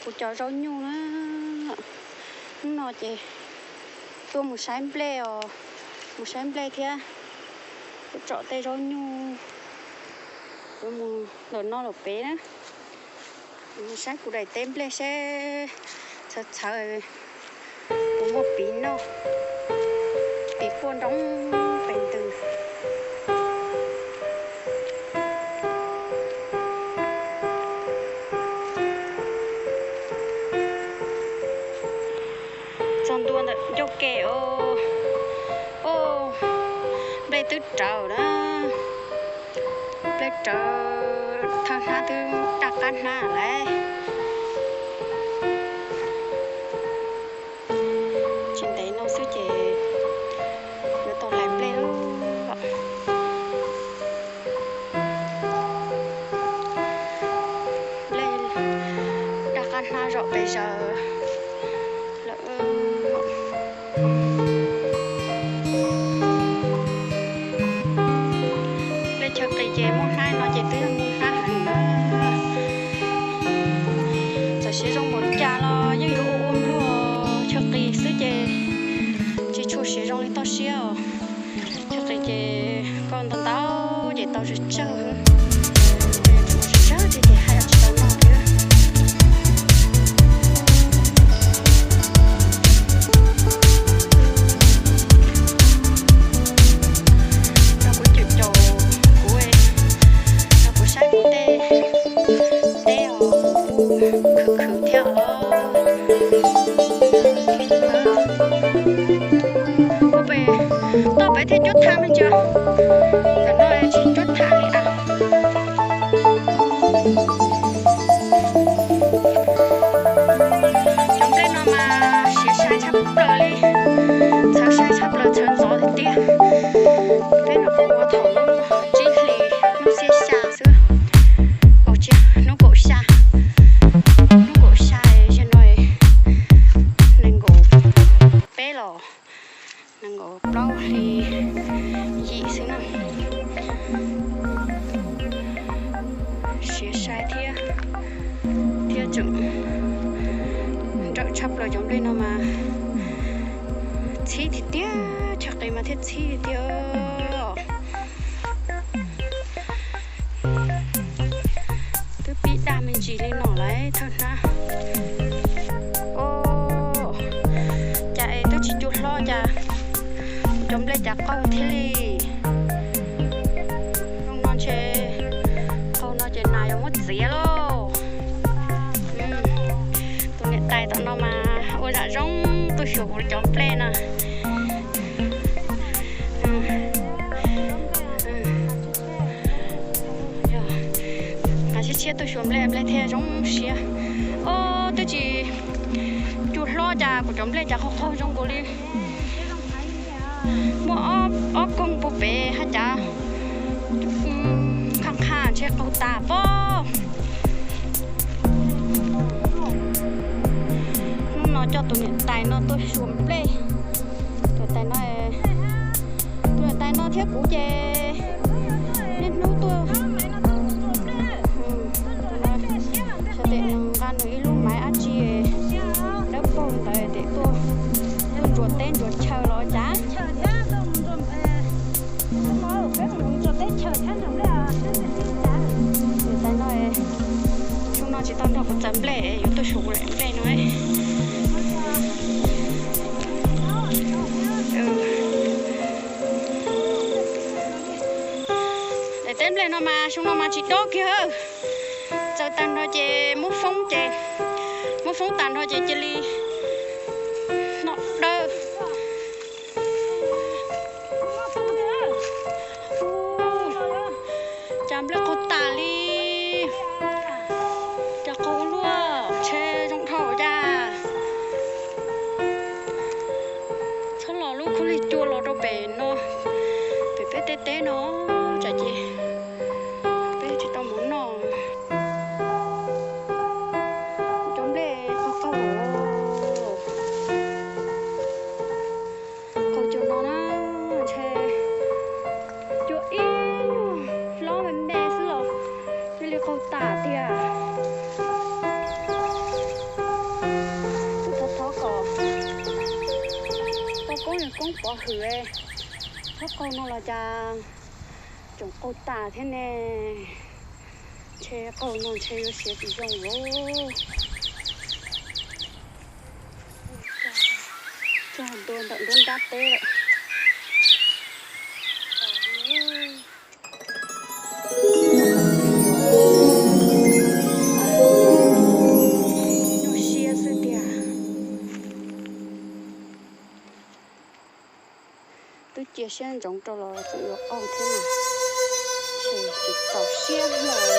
Kuv cov zaub nyuj na, hnub no ces tuaj mus saib nplej os, mus saib nplej thiab tuaj tsom tej zaub nyuj, kuv mus lawm no lawm pem na, mus saib kuv daim teb nplej seb txhawv txhawv kuv muaj piv noj, piv puaj nroo pes ntws. Txog ntua ntawm ncauj ke os, nplej twb rawv na, nplej rawv, thawj hnab twb daj qab hnab lawm. Tsis ntev no xwb ces yuav tau hlais nplej lawm. Nplej daj qab hnab zom pes zaws lawm. Nplej chaw qis ces muaj hnab no ces twb yog muaj hnab heev na. Txawm siav zoo npaum li cas los yeej yuav ua ua nplua, chaw qis xwb ces tsis tshua siav zoo li toj siab os. Chaw qis ces koj ntau ntau ces tau tsawg tsawg, tsawg tsawg thiab ces haj yam tsis tau noj thiab. Nrog kuv caum caum kuv, nrog kuv saib kuv tej teb os, khwv khwv thiab os. Kuv pem toj pem thiaj cuab tham me ntsis, tam no tsis cuab tham li a. Cov nplej no mas siav sai tshaj plaws li, txhawv sai tshaj plaws, txhawv ntxov tiag tiag. Peb no kuv ua thaum lub tsib hlis hnub xiab xya xwb, hnub kaum xya, hnub kaum xya, yog no nees nkaum peb los nees nkaum plaub hli yim xwb na. Siav sai thiab, thiab tseem nrawm tshaj plaws, cov nplej no mas txhib tiag tiag, chaw qis mas thiaj txhib tiag. Twb pib daj me ntsis li no lawm thawj hnab. Os, cas es twb tsis cua hlob cas cov nplej cas qaug thiab li. Zoo no ntshe qaug no ces nas yuav muab txiav lauj. Tus niam tais tom no mas ua zam zoo tuaj xyuas kuv cov nplej no. Mas siab siab tuaj xyuas nplej, nplej thiaj zoo siab. Os, twb tsis cua hlob cas kuv cov nplej cas qaug qaug zoo nkaus li. Muaj ob koog puag pem haj cav, qha qha ntshe qaug tas pob. Hnub no coj tus niam tais no tuaj xyuas nplej. Tus niam tais no, tus niam tais no thiab kuv ces niaj hnub tuaj. Xyov tes nws nqa nws ib lub maiv dab tsi dawb paug ntawd tes tuaj, tuaj ntsuas teb ntsuas chaw los cas. Tus niam tais no, xyoo no tsis tau nrog kuv txawv nplej, yuav tuaj xyuas kuv daim nplej no. Daim teb nplej no mas xyoo no mas tsis dob kiag. Txawv tag nrho ces muab foob ces, muab foob tag nrho ces cia li hnov dawb. Cas nplej qaug tas li, cas qaug ua luaj, ntshe zoo dhau cas. Txhob los lub khaub lig cua los rau pem no, pem peb tej teb no, tsam ces peb tsis tau mov noj. Cov nplej qaug qaug, qaug cua no na, ntshe cua ib nyuag hlob me me xwb los cia li qaug tas tiag. koob pov hwm, txhob qaug no los cas tsoom qaug tas thiab ne. Ntshe qaug no ntshe yuav siav tsis zoo lawm. Txog ntua ntawm nruab nrab teb lawm. Nyuaj siab xwb tiag. Twb cia siab ntsoov rau los tseem yuav qaug thiab mas, ntshe tsis txaus siab lawm.